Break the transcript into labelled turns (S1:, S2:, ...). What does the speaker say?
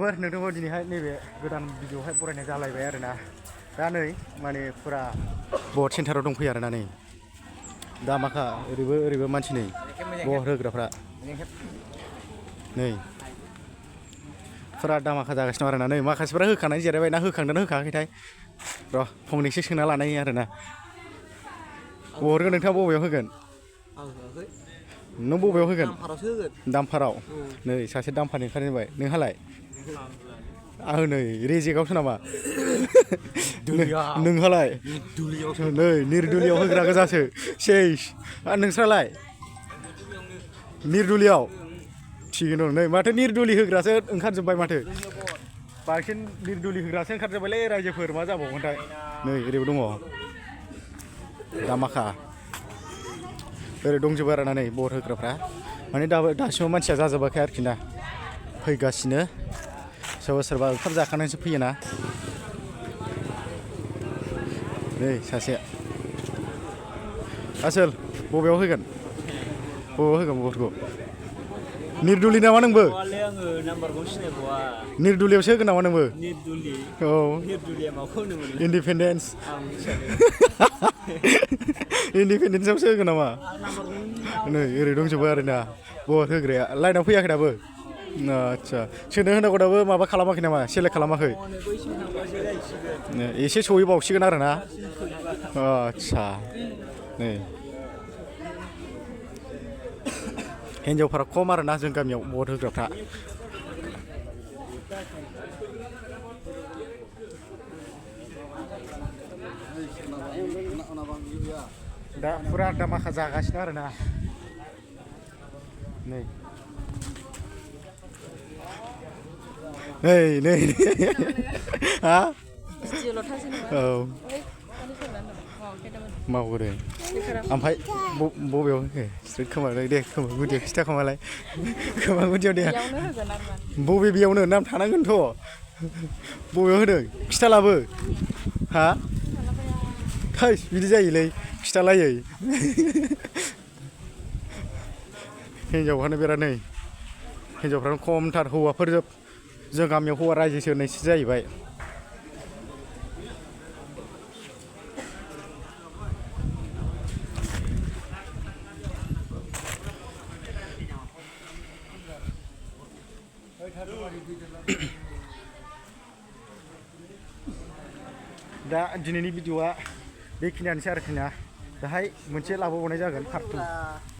S1: नोंथांखौ दिनैहाय नैबे गोदान भिडिअ'हाय बरायनाय जालायबाय आरोना दा नै माने फुरा बट सेन्टाराव दंफैयो आरोना नै दा माखा ओरैबो मानसि नै बट होग्राफ्रा नै फुरा दामाखा जागासिनो आरोना नै माखासेफ्रा होखानाय जिरायबाय ना होखांदोंना होखायाखैथाय र' फंनैसो सोंना लानाय आरोना हरगोन नोंथाङा बबेयाव होगोन नों बबेयाव होगोन दामफाराव नै सासे दामफारनि ओंखारजेनबाय नोंहालाय आं नै रेजेकआवसो नामा नोंहालाय नै निरदुलियाव होग्रा गोजासो सेस आरो नोंस्रालाय निरदुलियाव थिगैनो दं नै माथो निरदुलि होग्रासो ओंखारजोब्बाय माथो बांसिन निरदुलि होग्रासो ओंखारजोब्बायलै रायजोफोर मा जाबावगोनथाय नै ओरैबो दङ दामाखा ओरै दंजोबो आरोना नै बट होग्राफ्रा माने दासिमबो मानसिया जाजोबाखै आरोखि ना फैगासिनो सोरबा ओंखाम जाखानानैसो फैयोना नै सासे आसोल बबेयाव होगोन बटखौ निरदुलि नामा नोंबो निरदुलियावसो होगोन नामा नोंबो औ इन्डिपेन्डेन्स इन्डिपेन्डेन्सआवसो होगोन नामा नै ओरै दंजोबो आरोना बट होग्राया लाइनाव फैयाखै दाबो आदसा सोनो होनांगौ दाबो माबा खालामाखै नामा सेलेक्ट खालामाखै एसे सहैबावसिगोन आरोना आदसा नै हिन्जावफोरा खम आरोना जों गामियाव बट होग्राफ्रा दा फुरा दामाखा जागासिनो आरोना नै हा औ मावो ओमफ्राय बबेयाव होखो स्ट्रेट खोमा दे खोमा गुदियाव खिथाखोमालाय खोमा गुदियाव दे बबे बेयावनो नाम थानांगोनथ' बबेयाव होदों खिथालाबो हा थैस बिदि जायोलै खिथालायै हिन्जावफ्रानो बिराद नै हिन्जावफ्रानो खमथार हौवाफोर जों गामियाव हौवा रायजोसो होननायसो जाहैबाय दा दिनैनि भिडिअ'आ बेखिनियानोसै आरोखि ना दाहाय मोनसे लाबोबावनाय जागोन पार्ट 2